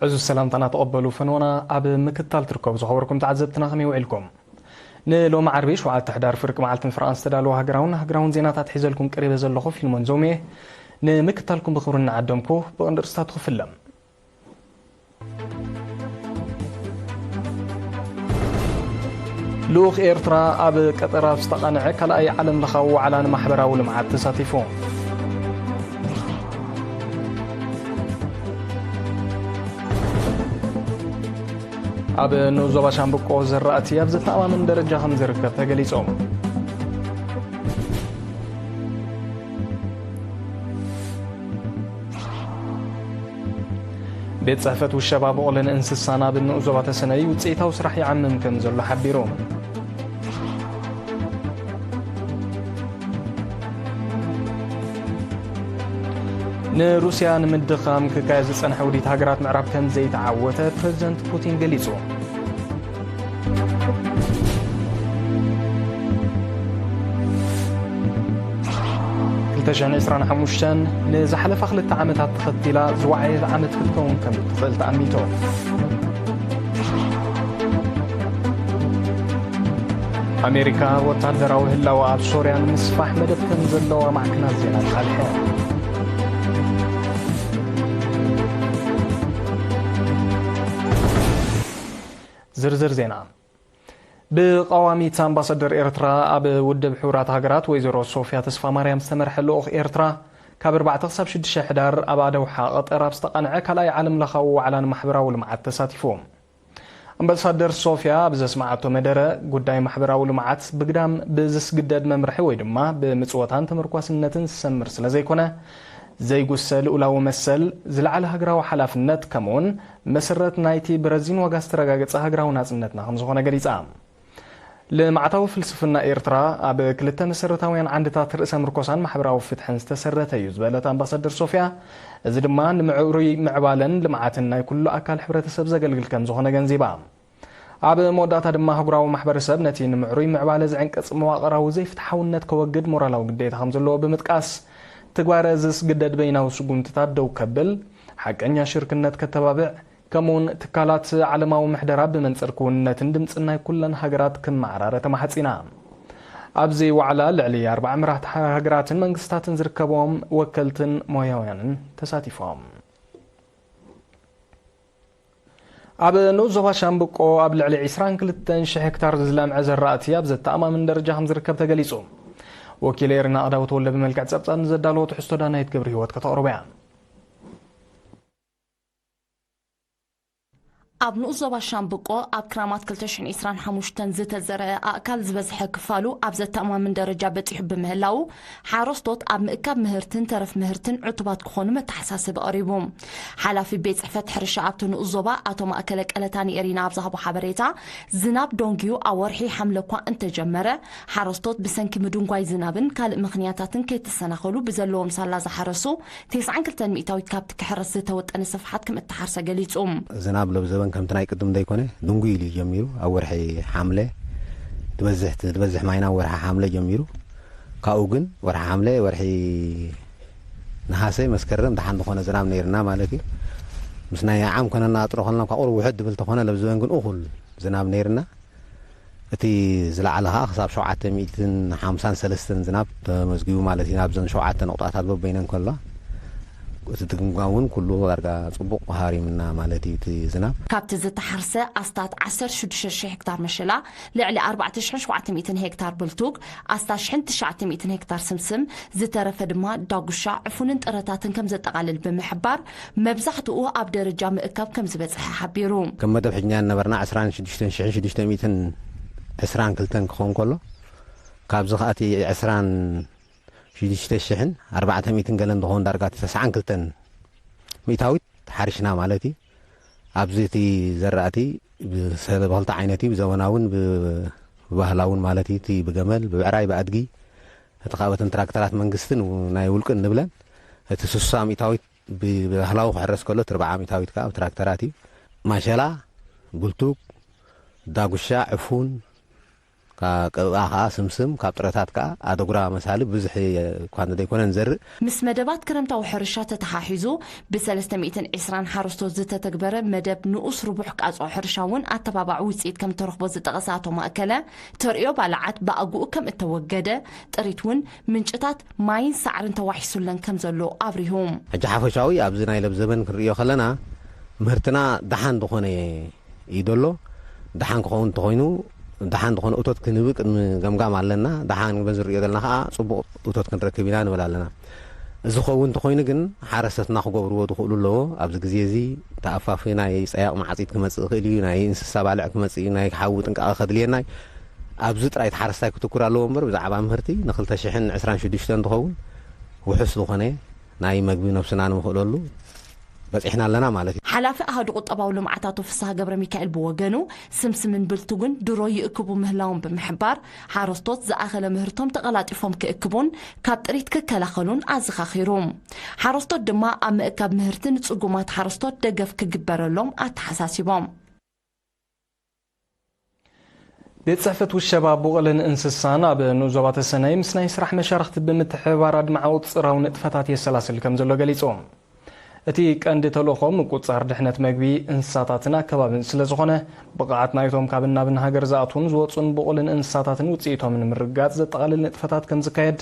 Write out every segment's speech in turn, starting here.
እዚ ሰላምታና ተቐበሉ ፈንዋና ኣብ ምክታል ትርከቡ ዝኸበርኩም ተዓዘብትና ከመይ ውዒልኩም? ንሎሚ ዓርቢ ሸውዓተ ሕዳር ፍርቂ መዓልትን ፍርቓን ዝተዳለወ ሃገራውን ሃገራውን ዜናታት ሒዘልኩም ቀሪበ ዘለኹ ፊልሞን ዞሜ። ንምክታልኩም ብኽብሪ እናዓደምኩ ብቐንዲ ርእስታቱ ክፍለም። ልኡኽ ኤርትራ ኣብ ቀጠር ኣብ ዝተቓንዐ ካልኣይ ዓለም ለኻዊ ዋዕላ ንማሕበራዊ ልምዓት ተሳቲፉ። ኣብ ንኡስ ዞባ ሻምብቆ ዘራእቲ ኣብ ዘተኣማምን ደረጃ ከም ዝርከብ ተገሊጹ። ቤት ጽሕፈት ውሸባ ብቑልን እንስሳን ኣብ ንኡስ ዞባ ተሰነይ ውጽኢታዊ ስራሕ ይዓምም ከም ዘሎ ሓቢሩ። ንሩስያ ንምድኻም ክካየድ ዝጸንሐ ውዲት ሃገራት ምዕራብ ከም ዘይተዓወተ ፕረዚደንት ፑቲን ገሊጹ። ክልተ ሽሕን ዕስራን ሓሙሽተን ንዝሓለፋ ክልተ ዓመታት ተኸቲላ ዝወዓየት ዓመት ክትከውን ከም ትኽእል ተኣሚቱ። ኣሜሪካ ወታደራዊ ህላወ ኣብ ሶርያ ንምስፋሕ መደብ ከም ዘለዋ ማዕከናት ዜና ኣቃልሐ። ዝርዝር ዜና። ብቐዋሚት ኣምባሳደር ኤርትራ ኣብ ውድብ ሕቡራት ሃገራት ወይዘሮ ሶፍያ ተስፋማርያም ዝተመርሐ ልኡኽ ኤርትራ ካብ ኣርባዕተ ክሳብ ሽዱሽተ ሕዳር ኣብ ኣደውሓ ቀጠር ኣብ ዝተቓንዐ ካልኣይ ዓለም ለኻዊ ዋዕላ ንማሕበራዊ ልምዓት ተሳቲፉ። ኣምባሳደር ሶፍያ ኣብ ዘስመዓቶ መደረ፣ ጉዳይ ማሕበራዊ ልምዓት ብግዳም ብዝስግደድ መምርሒ ወይ ድማ ብምጽወታን ተመርኳስነትን ዝሰምር ስለ ዘይኮነ፣ ዘይጉሰ ልኡላዊ መሰል፣ ዝለዓለ ሃገራዊ ሓላፍነት፣ ከምኡውን መሰረት ናይቲ ብረዚን ዋጋ ዝተረጋገጸ ሃገራዊ ናጽነትና ከም ዝኾነ ገሊጻ። ልምዓታዊ ፍልስፍና ኤርትራ ኣብ ክልተ መሰረታውያን ዓንድታት ርእሰ ምርኮሳን ማሕበራዊ ፍትሕን ዝተሰረተ እዩ ዝበለት ኣምባሳደር ሶፍያ፣ እዚ ድማ ንምዕሩይ ምዕባለን ልምዓትን ናይ ኩሉ ኣካል ሕብረተሰብ ዘገልግል ከም ዝኾነ ገንዚባ። ኣብ መወዳእታ ድማ ኣህጉራዊ ማሕበረሰብ ነቲ ንምዕሩይ ምዕባለ ዝዕንቅጽ መዋቕራዊ ዘይፍትሓውነት ከወግድ ሞራላዊ ግዴታ ከም ዘለዎ ብምጥቃስ፣ ትግባረ እዚ ዝስግደድ በይናዊ ስጉምትታት ደው ከብል፣ ሓቀኛ ሽርክነት ከተባብዕ፣ ከምኡውን ትካላት ዓለማዊ ምሕደራ ብመንጽር ክውንነትን ድምጽን ናይ ኩለን ሃገራት ክመዓራረ ተማሕጺና። ኣብዚ ዋዕላ ልዕሊ ኣርባዓ መራሕቲ ሃገራትን መንግስታትን ዝርከቦም ወከልትን ሞያውያንን ተሳቲፎም። ኣብ ንኡስ ዞባ ሻምብቆ ኣብ ልዕሊ ዕስራን ክልተን ሽሕ ሄክታር ዝለምዐ ዘራእቲ ኣብ ዘተኣማምን ደረጃ ከም ዝርከብ ተገሊጹ። ወኪል ኤሪና ኣዳው ተወልደ ብመልክዕ ጸብጻብ ንዘዳለዎ ትሕዝቶ ዳናይት ገብረ ህይወት ከተቕርቦ እያ። ኣብ ንኡስ ዞባ ሻምብቆ ኣብ ክራማት ክልተ ሽሕን ዕስራን ሓሙሽተን ዝተዘርአ ኣእካል ዝበዝሐ ክፋሉ ኣብ ዘተኣማምን ደረጃ በጺሑ ብምህላዉ፣ ሓረስቶት ኣብ ምእካብ ምህርትን ተረፍ ምህርትን ዕቱባት ክኾኑ መተሓሳስቢ ቀሪቡ። ሓላፊ ቤት ጽሕፈት ሕርሻ ኣብቲ ንኡስ ዞባ ኣቶ ማእከለ ቀለታ ንኤሪና ኣብ ዝሃቦ ሓበሬታ፣ ዝናብ ዶንግዩ ኣብ ወርሒ ሓምለ እኳ እንተጀመረ፣ ሓረስቶት ብሰንኪ ምድንጓይ ዝናብን ካልእ ምኽንያታትን ከይተሰናኸሉ ብዘለዎም ሳላ ዝሓረሱ፣ ተስዓን ክልተን ሚእታዊት ካብቲ ክሕረስ ዝተወጠነ ስፍሓት ከም እተሓርሰ ገሊጹ። ዝናብ ሎብ ዘበን ከምቲ ናይ ቅድም ዘይኮነ፣ ድንጉይ ኢሉ እዩ ጀሚሩ። ኣብ ወርሒ ሓምለ ትበዝሕ፣ ትበዝሕ ማይና ወርሒ ሓምለ ጀሚሩ። ካብኡ ግን ወርሒ ሓምለ፣ ወርሒ ነሃሰ፣ መስከረም ደሓን ዝኾነ ዝናብ ነይርና ማለት እዩ። ምስ ናይ ዓም ኮነና ጥረ ኮልና፣ ካብ ቁሩብ ውሕድ ድብል ተኾነ፣ ሎብ ዘበን ግን እኹል ዝናብ ነይርና። እቲ ዝለዓለ ኸኣ ክሳብ ሸውዓተ ሚእትን ሓምሳን ሰለስተን ዝናብ ተመዝጊቡ ማለት እዩ። ናብዘን ሸውዓተ ነቑጣታት በበይነን ከሎ፣ እቲ ድግምጋም እውን ኩሉ ዳርጋ ጽቡቕ ሃሪምና ማለት እዩ። እቲ ዝናብ ካብቲ ዝተሓርሰ ኣስታት ዓሰርተ ሽዱሽተ ሽሕ ሄክታር መሸላ፣ ልዕሊ ኣርባዕተ ሽሕን ሸውዓተ ሚእትን ሄክታር ብልቱግ፣ ኣስታት ሽሕን ትሽዓተ ሚእትን ሄክታር ስምስም፣ ዝተረፈ ድማ ዳጉሻ፣ ዕፉንን ጥረታትን ከም ዘጠቓልል ብምሕባር፣ መብዛሕትኡ ኣብ ደረጃ ምእካብ ከም ዝበጽሐ ሓቢሩ። ከም መደብ ሕጅና ነበርና ዕስራን ሽዱሽተን ሽሕን ሽዱሽተ ሚእትን ዕስራን ክልተን ክኸውን ከሎ፣ ካብዚ ከኣ እቲ ዕስራን ሽዱሽተ ሽሕን ኣርባዕተ ሚእትን ገለን ዝኸውን ዳርጋ እቲ ተስዓን ክልተን ሚእታዊት ሓሪሽና ማለት እዩ። ኣብዚ እቲ ዘራእቲ ብሰለ-፣ ብኽልተ ዓይነት እዩ፣ ብዘበናውን ብ-፣ ብባህላውን ማለት እዩ። እቲ ብገመል፣ ብብዕራይ፣ ብኣድጊ፣ እቲ ካብ እተን ትራክተራት መንግስትን ናይ ውልቅን ንብለን፣ እቲ ስሳ ሚእታዊት ብባህላዊ ክሕረስ ከሎ፣ እቲ ኣርብዓ ሚእታዊት ከኣ ብትራክተራት እዩ። ማሸላ፣ ብልቱግ፣ ዳጉሻ፣ ዕፉን፣ ካብ ቅብኣ ከዓ ስምስም፣ ካብ ጥረታት ከዓ ኣደጉራ መሳሊ ብዙሕ እኳ እንተደይኮነ ንዘርእ። ምስ መደባት ክረምታዊ ሕርሻ ተተሓሒዙ ብሰለስተ ሚእትን ዕስራን ሓረስቶት ዝተተግበረ መደብ ንኡስ ርቡሕ ቃጽዖ ሕርሻ እውን ኣተባባዒ ውፅኢት ከም ተረኽቦ ዝጠቐሰ ኣቶ ማእከለ፣ ተርእዮ ባልዓት ብኣግኡ ከም እተወገደ፣ ጥሪት እውን ምንጭታት ማይን ሳዕርን ተዋሒሱለን ከም ዘሎ ኣብሪሁ። ሕጂ ሓፈሻዊ ኣብዚ ናይ ለብ ዘበን ክንርእዮ ከለና ምህርትና ደሓን ዝኾነ እዩ ዘሎ። ደሓን ክኸውን እንተኾይኑ፣ ደሓን ዝኾነ እቶት ክንህብ ቅድሚ ገምጋም ኣለና። ደሓን በዚ ንርእዮ ዘለና ከዓ ጽቡቕ እቶት ክንረክብ ኢና ንብል ኣለና። እዚ ክኸውን እንተኾይኑ ግን ሓረሰትና ክገብርዎ ዝኽእሉ ኣለዎ። ኣብዚ ግዜ እዚ ተኣፋፊ ናይ ጸያቕ መዓጺድ ክመጽእ ይኽእል እዩ፣ ናይ እንስሳ ባልዕ ክመጽእ እዩ፣ ናይ ሓዊ ጥንቃቐ ከድልየና እዩ። ኣብዚ ጥራይ እቲ ሓረስታይ ክትኩር ኣለዎ እምበር ብዛዕባ ምህርቲ ንክልተ ሽሕን ዕስራን ሽዱሽተን ዝኸውን ውሑስ ዝኾነ ናይ መግቢ ነብስና ንምኽእለሉ በጺሕና ኣለና ማለት እዩ። ሓላፊ ኣሃዱ ቁጠባዊ ልምዓት ኣቶ ፍስሃ ገብረ ሚካኤል ብወገኑ፣ ስምስምን ብልትጉን ድሮ ይእክቡ ምህላዎም ብምሕባር፣ ሓረስቶት ዝኣኸለ ምህርቶም ተቐላጢፎም ክእክቡን ካብ ጥሪት ክከላኸሉን ኣዘኻኺሩ። ሓረስቶት ድማ ኣብ ምእካብ ምህርቲ ንጽጉማት ሓረስቶት ደገፍ ክግበረሎም ኣተሓሳሲቦም። ቤት ጽሕፈት ውሸባ ቡቕልን እንስሳን ኣብ ንኡስ ዞባ ተሰነይ ምስ ናይ ስራሕ መሻርኽቲ ብምትሕብባር ኣድማዒ ቁጽራዊ ንጥፈታት የሰላስል ከም ዘሎ ገሊጹ። እቲ ቀንዲ ተልእኾ ምቁጽጻር ድሕነት መግቢ እንስሳታትን ኣከባብን ስለ ዝኾነ፣ ብቕዓት ናይቶም ካብ እናብን ሃገር ዝኣትዉን ዝወጹን ቡቕልን እንስሳታትን ውጽኢቶም ንምርግጋጽ ዘጠቓልል ንጥፈታት ከም ዝካየድ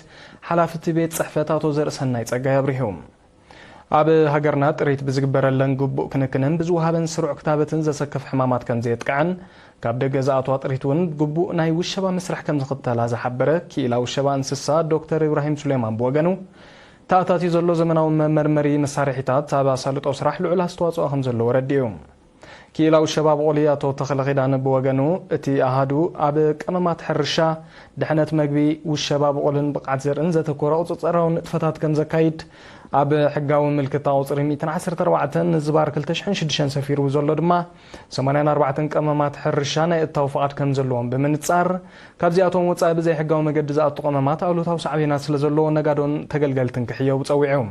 ሓላፊ እቲ ቤት ጽሕፈት ኣቶ ዘርእሰናይ ጸጋይ ኣብሪሁ። ኣብ ሃገርና ጥሪት ብዝግበረለን ግቡእ ክንክንን ብዝወሃበን ስሩዕ ክታበትን ዘሰክፍ ሕማማት ከም ዘየጥቅዐን፣ ካብ ደገ ዝኣትዋ ጥሪት እውን ግቡእ ናይ ውሸባ መስርሕ ከም ዝኽተላ ዝሓበረ ክኢላ ውሸባ እንስሳ ዶክተር ኢብራሂም ሱሌማን ብወገኑ፣ ተኣታትዩ ዘሎ ዘመናዊ መመርመሪ መሳርሒታት ኣብ ኣሳልጦ ስራሕ ልዑል ኣስተዋጽኦ ከም ዘለዎ ረዲኡ። ክኢላ ውሸባ ብቑሊ ኣቶ ተኽለ ኪዳነ ብወገኑ፣ እቲ ኣሃዱ ኣብ ቀመማት ሕርሻ፣ ድሕነት መግቢ፣ ውሸባ ብቑልን ብቕዓት ዘርእን ዘተኮረ ቁጽጽራዊ ንጥፈታት ከም ዘካይድ ኣብ ሕጋዊ ምልክታ ቁጽሪ ሚእትን ዓሰርተ ኣርባዕተን ዝባር ክልተ ሽሕን ሽዱሽተን ሰፊሩ ዘሎ ድማ ሰማንያን ኣርባዕተን ቀመማት ሕርሻ ናይ እታው ፍቓድ ከም ዘለዎም ብምንጻር፣ ካብዚኣቶም ወጻኢ ብዘይ ሕጋዊ መገዲ ዝኣቱ ቀመማት ኣሉታዊ ሳዕቤናት ስለ ዘለዎ ነጋዶን ተገልገልትን ክሕየቡ ጸዊዑ።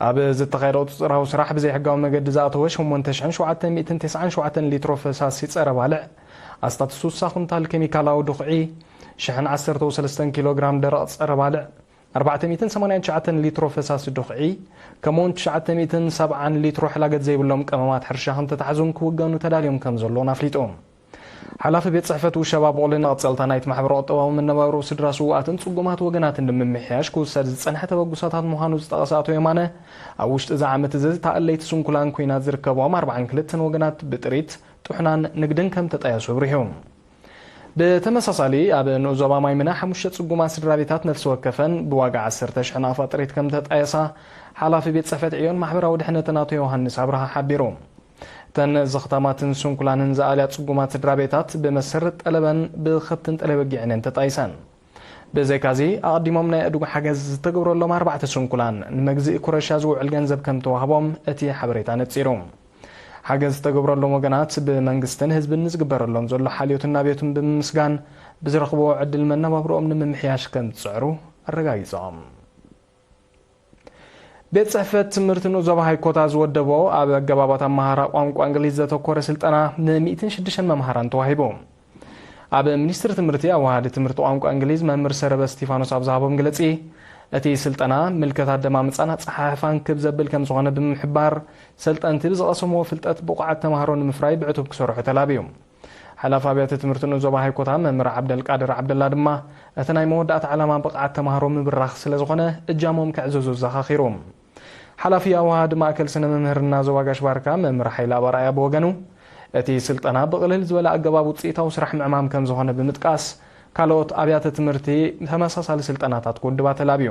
ኣብ ዝተኻየደ ቁጽጽራዊ ስራሕ ብዘይ ሕጋዊ መገዲ ዝኣተወ ሸሞንተ ሽሕን ሸውዓተ ሚእትን ተስዓን ሸውዓተን ሊትሮ ፈሳሲ ጸረ ባልዕ፣ ኣስታት ሱሳ ኩንታል ኬሚካላዊ ድኹዒ፣ ሽሕን ዓሰርተው ሰለስተን ኪሎ ግራም ደረቕ ጸረ ባልዕ፣ ኣርባዕተ ሚእትን ሰማንያን ትሽዓተን ሊትሮ ፈሳሲ ድኹዒ፣ ከምኡውን ትሽዓተ ሚእትን ሰብዓን ሊትሮ ሕላገት ዘይብሎም ቀመማት ሕርሻ ከም ተታሕዙን ክውገኑ ተዳልዮም ከም ዘለውን ኣፍሊጡ። ሓላፊ ቤት ጽሕፈት ውሸባ ብቑልን መቐጸልታ ናይቲ ማሕበረ ቁጠባዊ መነባብሮ ስድራ ስውኣትን ጽጉማት ወገናትን ንምምሕያሽ ክውሰድ ዝጸንሐ ተበግሶታት ምዃኑ ዝጠቐሰ ኣቶ የማነ፣ ኣብ ውሽጢ እዚ ዓመት እዚ ተኣለይቲ ስንኩላን ኩናት ዝርከብዎም ኣርባዓን ክልተን ወገናት ብጥሪት፣ ጥሑናን ንግድን ከም ተጣየሱ ኣብሪሁ። ብተመሳሳሊ፣ ኣብ ንኡስ ዞባ ማይምነ ሓሙሽተ ጽጉማት ስድራ ቤታት ነፍሲ ወከፈን ብዋጋ ዓሰርተ ሽሕ ናቕፋ ጥሪት ከም ተጣየሳ ሓላፊ ቤት ጽሕፈት ዕዮን ማሕበራዊ ድሕነትን ኣቶ ዮሃንስ ኣብርሃ ሓቢሩ። እተን ዝኽታማትን ስንኩላንን ዝኣልያ ጽጉማት ስድራ ቤታት ብመሰረት ጠለበን ብኸብትን ጠለበጊዕን እየን ተጣይሰን። ብዘይካዚ፣ ኣቐዲሞም ናይ ኣእዱግ ሓገዝ ዝተገብረሎም ኣርባዕተ ስንኩላን ንመግዝኢ ኩረሻ ዝውዕል ገንዘብ ከም ተዋህቦም እቲ ሓበሬታ ነጺሩ። ሓገዝ ዝተገብረሎም ወገናት ብመንግስትን ህዝብን ንዝግበረሎም ዘሎ ሓልዮትን ናብዮትን ብምምስጋን፣ ብዝረኽብዎ ዕድል መነባብሮኦም ንምምሕያሽ ከም ዝጽዕሩ ኣረጋጊጾም። ቤት ጽሕፈት ትምህርቲ ንኡስ ዞባ ሃይኮታ ዝወደቦ ኣብ ኣገባባት ኣመሃህራ ቋንቋ እንግሊዝ ዘተኮረ ስልጠና ን ሚእትን ሽዱሽተን መምሃራን ተዋሂቡ። ኣብ ሚኒስትሪ ትምህርቲ ኣወሃዲ ትምህርቲ ቋንቋ እንግሊዝ መምህር ሰረበ እስቲፋኖስ ኣብ ዝሃቦ መግለጺ፣ እቲ ስልጠና ምልከት ኣደማምጻን ኣጸሓሕፋን ክብ ዘብል ከም ዝኾነ ብምሕባር፣ ሰልጠንቲ ብዝቐሰምዎ ፍልጠት ብቑዓት ተማሃሮ ንምፍራይ ብዕቱብ ክሰርሑ ተላብዩ። ሓላፊ ኣብያተ ትምህርቲ ንኡስ ዞባ ሃይኮታ መምህር ዓብደልቃድር ዓብደላ ድማ፣ እቲ ናይ መወዳእታ ዕላማ ብቕዓት ተማሃሮ ምብራኽ ስለ ዝኾነ፣ እጃሞም ከዕዘዙ ኣዘኻኺሩ። ሓላፊ ኣወሃዲ ማእከል ስነ መምህርና ዞባ ጋሽ ባርካ መምህር ሓይለ ኣባርኣያ ብወገኑ፣ እቲ ስልጠና ብቕልል ዝበለ ኣገባብ ውጽኢታዊ ስራሕ ምዕማም ከም ዝኾነ ብምጥቃስ፣ ካልኦት ኣብያተ ትምህርቲ ተመሳሳሊ ስልጠናታት ክውድባ ተላብዩ።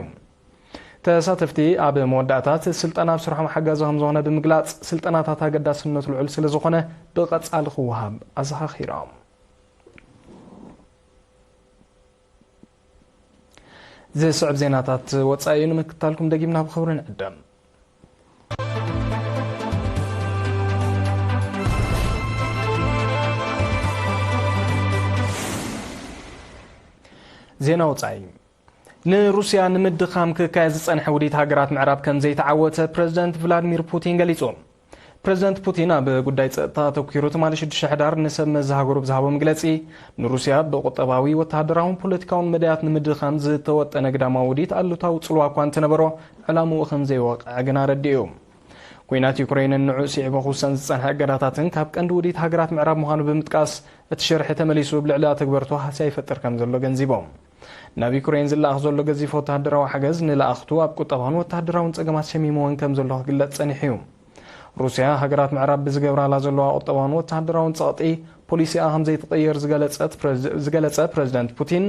ተሳተፍቲ ኣብ መወዳእታ እቲ ስልጠና ኣብ ስርሖም ሓጋዚ ከም ዝኾነ ብምግላጽ፣ ስልጠናታት ኣገዳስነቱ ልዑል ስለ ዝኾነ ብቐጻሊ ክወሃብ ኣዘኻኺሮም። ዝስዕብ ዜናታት ወጻኢ እዩ፣ ንምክትታልኩም ደጊምና ብኽብሪ ንዕደም። ዜና ወጻኢ። ንሩስያ ንምድኻም ክካየድ ዝጸንሐ ውዲት ሃገራት ምዕራብ ከም ዘይተዓወተ ፕረዚደንት ቭላድሚር ፑቲን ገሊጹ። ፕረዚደንት ፑቲን ኣብ ጉዳይ ጸጥታ ኣተኲሩ ትማሊ ሽዱሽተ ሕዳር ንሰብ መዚ ሃገሩ ብዝሃቦ መግለጺ፣ ንሩስያ ብቁጠባዊ፣ ወተሃደራውን ፖለቲካውን መዳያት ንምድኻም ዝተወጠነ ግዳማዊ ውዲት ኣሉታዊ ጽልዋ እኳ እንተነበሮ፣ ዕላምኡ ከም ዘይወቕዐ ግን ኣረዲኡ። ኲናት ዩክረይንን ንዑ ስዒቡ ክውሰን ዝጸንሐ እገዳታትን ካብ ቀንዲ ውዲት ሃገራት ምዕራብ ምዃኑ ብምጥቃስ፣ እቲ ሽርሒ ተመሊሱ ኣብ ልዕሊ ኣተግበርቱ ሃስያ ይፈጥር ከም ዘሎ ገንዚቦም። ናብ ዩክሬን ዝለኣኽ ዘሎ ገዚፍ ወተሃደራዊ ሓገዝ ንለኣኽቱ ኣብ ቁጠባውን ወተሃደራውን ጸገማት ሸሚምወን ከም ዘሎ ክግለጽ ጸኒሑ እዩ። ሩስያ ሃገራት ምዕራብ ብዝገብራላ ዘለዋ ቁጠባውን ወተሃደራውን ጸቕጢ ፖሊሲኣ ከም ዘይትቕይር ዝገለጸት ፕረዝ-፣ ዝገለጸ ፕረዚደንት ፑቲን፣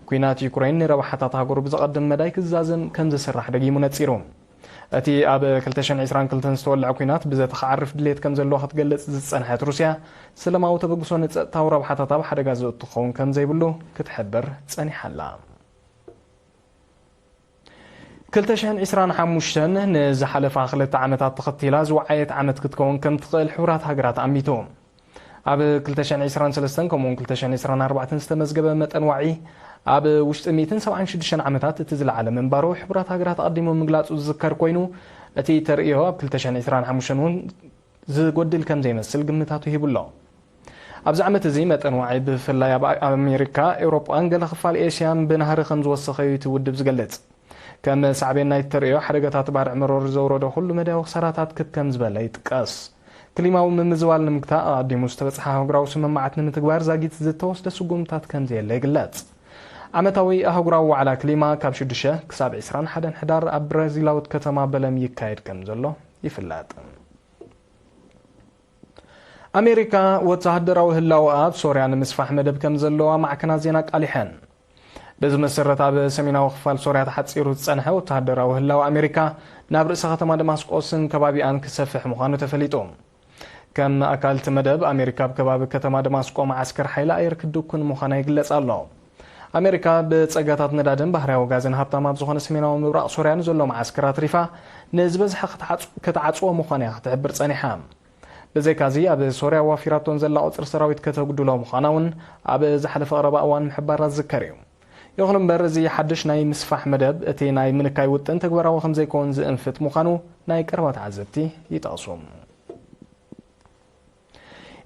ኲናት ዩክሬን ንረብሓታት ሃገሩ ብዘቐድም መዳይ ክዛዘም ከም ዝስራሕ ደጊሙ ነጺሩ። እቲ ኣብ ክልተ ሽሕን ዕስራን ክልተን ዝተወልዐ ኲናት ብዘተ ክዓርፍ ድሌት ከም ዘለዎ ክትገልጽ ዝጸንሐት ሩስያ፣ ሰላማዊ ተበግሶ ንጸጥታዊ ረብሓታት ኣብ ሓደጋ ዘእቱ ክኸውን ከም ዘይብሉ ክትሕብር ጸኒሓ ኣላ። ክልተ ሽሕን ዕስራን ሓሙሽተን ንዝሓለፋ ክልተ ዓመታት ተኸቲላ ዝወዓየት ዓመት ክትከውን ከም ትኽእል ሕቡራት ሃገራት ኣሚቱ። ኣብ ክልተ ሽሕን ዕስራን ሰለስተን ከምኡውን ክልተ ሽሕን ዕስራን ኣርባዕተን ዝተመዝገበ መጠን ዋዒ ኣብ ውሽጢ ሚእትን ሰብዓን ሽዱሽተን ዓመታት እቲ ዝለዓለ ምንባሩ ሕቡራት ሃገራት ኣቐዲሙ ምግላጹ ዝዝከር ኮይኑ፣ እቲ ተርእዮ ኣብ ክልተ ሽሕን ዕስራን ሓሙሽተን እውን ዝጎድል ከም ዘይመስል ግምታቱ ሂቡ ኣሎ። ኣብዚ ዓመት እዚ መጠን ዋዒ ብፍላይ ኣብ ኣሜሪካ፣ ኤውሮጳን ገለ ክፋል ኤስያን ብናህሪ ከም ዝወሰኸ እዩ እቲ ውድብ ዝገልጽ። ከም ሳዕቤን ናይቲ ተርእዮ ሓደጋታት ባርዕ መሮር ዘውረዶ ኩሉ መዳያዊ ክሳራታት ክብ ከም ዝበለ ይጥቀስ። ክሊማዊ ምምዝባል ንምግታእ ኣቐዲሙ ዝተበጽሐ ኣህጉራዊ ስምምዓት ንምትግባር ዛጊት ዝተወስደ ስጉምታት ከም ዘየለ ይግለጽ። ዓመታዊ ኣህጉራዊ ዋዕላ ክሊማ ካብ ሽዱሽተ ክሳብ ዕስራን ሓደን ሕዳር ኣብ ብራዚላዊት ከተማ በለም ይካየድ ከም ዘሎ ይፍለጥ። ኣሜሪካ ወተሃደራዊ ህላወኣ ኣብ ሶርያ ንምስፋሕ መደብ ከም ዘለዋ ማዕከናት ዜና ኣቃሊሐን። በዚ መሰረት ኣብ ሰሜናዊ ክፋል ሶርያ ተሓጺሩ ዝጸንሐ ወተሃደራዊ ህላወ ኣሜሪካ ናብ ርእሰ ከተማ ደማስቆስን ከባቢኣን ክሰፍሕ ምዃኑ ተፈሊጡ። ከም ኣካል እቲ መደብ፣ ኣሜሪካ ኣብ ከባቢ ከተማ ደማስቆ መዓስከር ሓይሊ ኣየር ክትድኩን ምዃና ይግለጽ ኣሎ። ኣሜሪካ ብጸጋታት ነዳድን ባህርያዊ ጋዝን ሃብታም ኣብ ዝኾነ ሰሜናዊ ምብራቕ ሶርያ ንዘሎ መዓስከር ኣትሪፋ፣ ንዝበዝሐ ክትዓጽ-፣ ክትዓጽዎ ምዃና እያ ክትሕብር ጸኒሓ። ብዘይካዚ፣ ኣብ ሶርያ ዋፊራቶን ዘላ ቁጽሪ ሰራዊት ከተጉድሎ ምዃና እውን ኣብ ዝሓለፈ ቀረባ እዋን ምሕባራ ዝዝከር እዩ። ይኹን እምበር፣ እዚ ሓድሽ ናይ ምስፋሕ መደብ፣ እቲ ናይ ምንካይ ውጥን ተግባራዊ ከም ዘይከውን ዝእንፍት ምዃኑ ናይ ቀረባ ተዓዘብቲ ይጠቕሱ።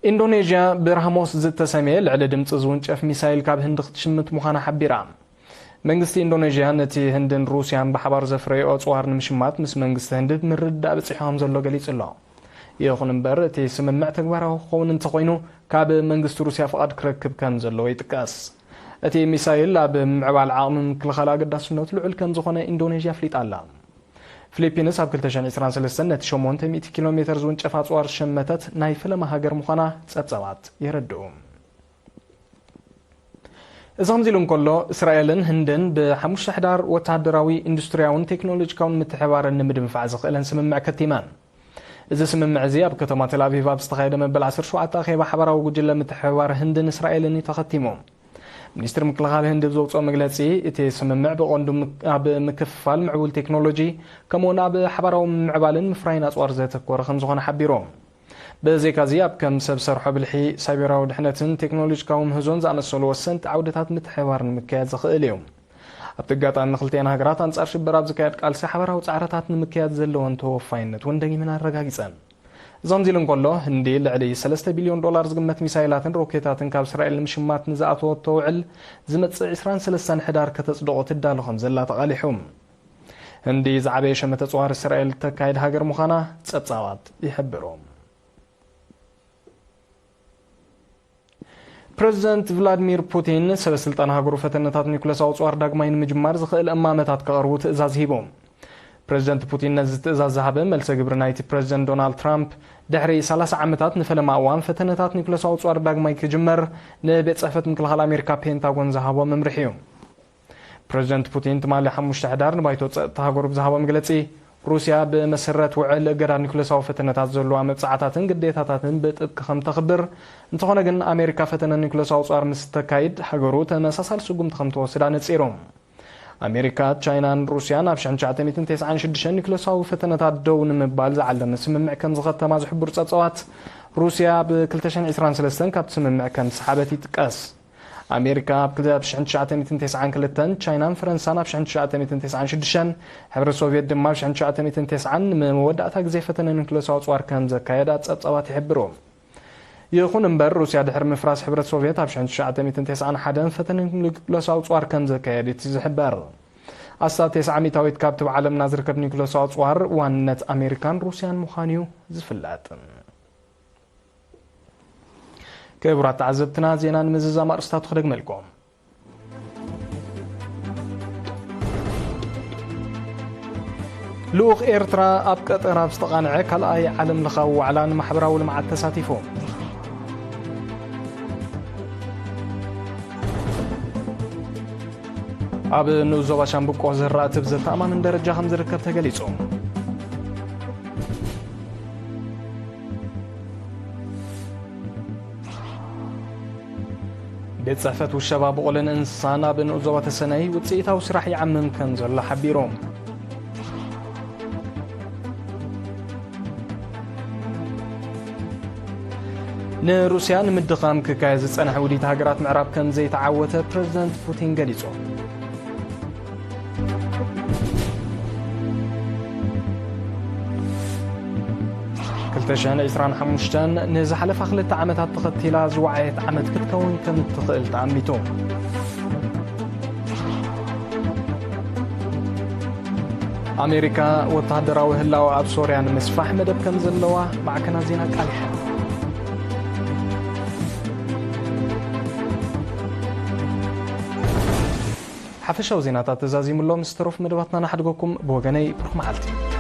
ኢንዶኔዥያ ብራህሞስ ዝተሰምየ ልዕሊ ድምፂ ዝውንጨፍ ሚሳይል ካብ ህንዲ ክትሽምት ምዃና ሓቢራ። መንግስቲ ኢንዶኔዥያ ነቲ ህንድን ሩስያን ብሓባር ዘፍረዮ ኣፅዋር ንምሽማት ምስ መንግስቲ ህንዲ ምርድዳእ በፂሑ ከም ዘሎ ገሊጹ ኣሎ። ይኹን እምበር፣ እቲ ስምምዕ ተግባራዊ ክኸውን እንተኾይኑ፣ ካብ መንግስቲ ሩስያ ፍቓድ ክረክብ ከም ዘለዎ ይጥቀስ። እቲ ሚሳይል ኣብ ምምዕባል ዓቕሚ ምክልኻል ኣገዳስነቱ ልዑል ከም ዝኾነ ኢንዶኔዥያ ኣፍሊጣ ኣላ። ፊሊፒንስ ኣብ ክልተ ሽሕን ዕስራን ሰለስተን ነቲ ሸሞንተ ሚእቲ ኪሎ ሜተር ዝውንጨፍ ኣጽዋር ዝሸመተት ናይ ፈለማ ሃገር ምዃና ጸብጻባት የረድኡ። እዚ ከምዚ ኢሉ እንከሎ፣ እስራኤልን ህንድን ብሓሙሽተ ሕዳር ወተሃደራዊ፣ ኢንዱስትርያውን ቴክኖሎጂካውን ምትሕብባረን ንምድንፋዕ ዘኽእለን ስምምዕ ከቲመን። እዚ ስምምዕ እዚ ኣብ ከተማ ቴል ኣቪቭ ኣብ ዝተኻየደ መበል ዓሰርተ ሸውዓተ ኣኼባ ሓባራዊ ጉጅለ ምትሕብባር ህንድን እስራኤልን እዩ ተኸቲሙ። ሚኒስትሪ ምክልኻል ህንዲ ብዘውፅኦ መግለፂ፣ እቲ ስምምዕ ብቐንዱ ምክ-፣ ኣብ ምክፍፋል ምዕቡል ቴክኖሎጂ፣ ከምኡውን ኣብ ሓባራዊ ምምዕባልን ምፍራይን ኣፅዋር ዘተኮረ ከም ዝኾነ ሓቢሩ። ብዘይካዚ፣ ኣብ ከም ሰብ ሰርሖ ብልሒ፣ ሳይበራዊ ድሕነትን ቴክኖሎጂካዊ ምህዞን ዝኣመሰሉ ወሰንቲ ዓውድታት ምትሕብባር ንምክያድ ዝኽእል እዩ። ኣብቲ ኣጋጣሚ፣ ክልቲኣን ሃገራት ኣንጻር ሽበራ ኣብ ዝካየድ ቃልሲ ሓባራዊ ጻዕርታት ንምክያድ ዘለወን ተወፋይነት እውን ደጊመን ኣረጋጊጸን። እዚ ከምዚ ኢሉ እንከሎ፣ ህንዲ ልዕሊ ሰለስተ ቢልዮን ዶላር ዝግመት ሚሳይላትን ሮኬታትን ካብ እስራኤል ንምሽማት ንዝኣተወቶ ውዕል ዝመጽእ ዕስራን ሰለስተን ሕዳር ከተጽድቖ ትዳሎ ከም ዘላ ተቓሊሑ። ህንዲ ዝዓበየ ሸመተ ኣጽዋር እስራኤል እተካይድ ሃገር ምዃና ጸብጻባት ይሕብሩ። ፕረዚደንት ቭላድሚር ፑቲን፣ ሰበ ስልጣን ሃገሩ ፈተነታት ኒኩለሳዊ ኣጽዋር ዳግማይ ንምጅማር ዝኽእል እማመታት ከቕርቡ ትእዛዝ ሂቡ። ፕረዚደንት ፑቲን ነዚ ትእዛዝ ዝሃበ፣ መልሰ ግብሪ ናይቲ ፕረዚደንት ዶናልድ ትራምፕ፣ ድሕሪ ሰላሳ ዓመታት ንፈለማ እዋን ፈተነታት ኒኩለሳዊ ኣጽዋር ዳግማይ ክጅመር ንቤት ጽሕፈት ምክልኻል ኣሜሪካ ፔንታጎን ዝሃቦ መምርሒ እዩ። ፕረዚደንት ፑቲን ትማሊ ሓሙሽተ ሕዳር ንባይቶ ጸጥታ ሃገሩ ብዝሃቦ መግለጺ፣ ሩስያ ብመሰረት ውዕል እገዳ ኒኩለሳዊ ፈተነታት ዘለዋ መብጻዕታትን ግዴታታትን ብጥብቂ ከም ተኽብር፣ እንተኾነ ግን ኣሜሪካ ፈተነ ኒኩለሳዊ ኣጽዋር ምስ ተካይድ፣ ሃገሩ ተመሳሳሊ ስጉምቲ ከም ትወስድ ኣነጺሩ። ኣሜሪካ፣ ቻይናን ሩስያን ኣብ ሽሕን ትሽዓተ ሚእትን ተስዓን ሽዱሽተን ኒኩለሳዊ ፈተነታት ደው ንምባል ዝዓለመ ስምምዕ ከም ዝኸተማ ዝሕብሩ ጸብጻባት፣ ሩስያ ብ ክልተ ሽሕን ዕስራን ሰለስተን ካብቲ ስምምዕ ከም ዝሰሓበት ይጥቀስ። ኣሜሪካ ኣብ ክልተ ሺሕን ትሽዓተ ሚእትን ተስዓን ክልተን፣ ቻይናን ፈረንሳን ኣብ ሺሕን ትሽዓተ ሚእትን ተስዓን ሽዱሽተን፣ ሕብረት ሶቪየት ድማ ኣብ ሺሕን ትሽዓተ ሚእትን ተስዓን ንመወዳእታ ግዜ ፈተነ ኒኩለሳዊ ኣጽዋር ከም ዘካየዳ ጸብጻባት ይሕብሩ። ይኹን እምበር፣ ሩስያ ድሕሪ ምፍራስ ሕብረት ሶቪየት ኣብ ሺሕን ትሽዓተ ሚእትን ተስዓን ሓደን ፈተነ ኒኩለሳዊ ኣጽዋር ከም ዘካየደት እዩ ዝሕበር። ኣስታት ተስዓ ሚእታዊት ካብቲ ኣብ ዓለምና ዝርከብ ኒኩለሳዊ ኣጽዋር ዋንነት ኣሜሪካን ሩስያን ምዃኑ እዩ ዝፍለጥ። ክቡራት ተዓዘብትና፣ ዜና ንምዝዛም ኣርእስታቱ ክደግመልኩም። ልኡኽ ኤርትራ ኣብ ቀጠር ኣብ ዝተቓንዐ ካልኣይ ዓለም ለኻዊ ዋዕላ ንማሕበራዊ ልምዓት ተሳቲፉ። ኣብ ንኡስ ዞባ ሻምብቆ ዝራእቲ ብዘተኣማምን ደረጃ ከም ዝርከብ ተገሊጹ። ቤት ጽሕፈት ውሸባ ብቑልን እንስሳን ኣብ ንኡስ ዞባ ተሰነይ ውጽኢታዊ ስራሕ ይዓምም ከም ዘሎ ሓቢሩ። ንሩስያ ንምድኻም ክካየድ ዝጸንሐ ውዲት ሃገራት ምዕራብ ከም ዘይተዓወተ ፕረዚደንት ፑቲን ገሊጹ። ክልተ ሽሕን ዕስራን ሓሙሽተን ንዝሓለፋ ክልተ ዓመታት ተኸቲላ ዝወዓየት ዓመት ክትከውን ከም እትኽእል ተኣሚቱ። ኣሜሪካ ወተሃደራዊ ህላወ ኣብ ሶርያ ንምስፋሕ መደብ ከም ዘለዋ ማዕከናት ዜና ኣቃሊሐን። ሓፈሻዊ ዜናታት ተዛዚሙሎም ዝተረፉ መደባትና ናሕድገኩም። ብወገነይ ብሩኽ መዓልቲ።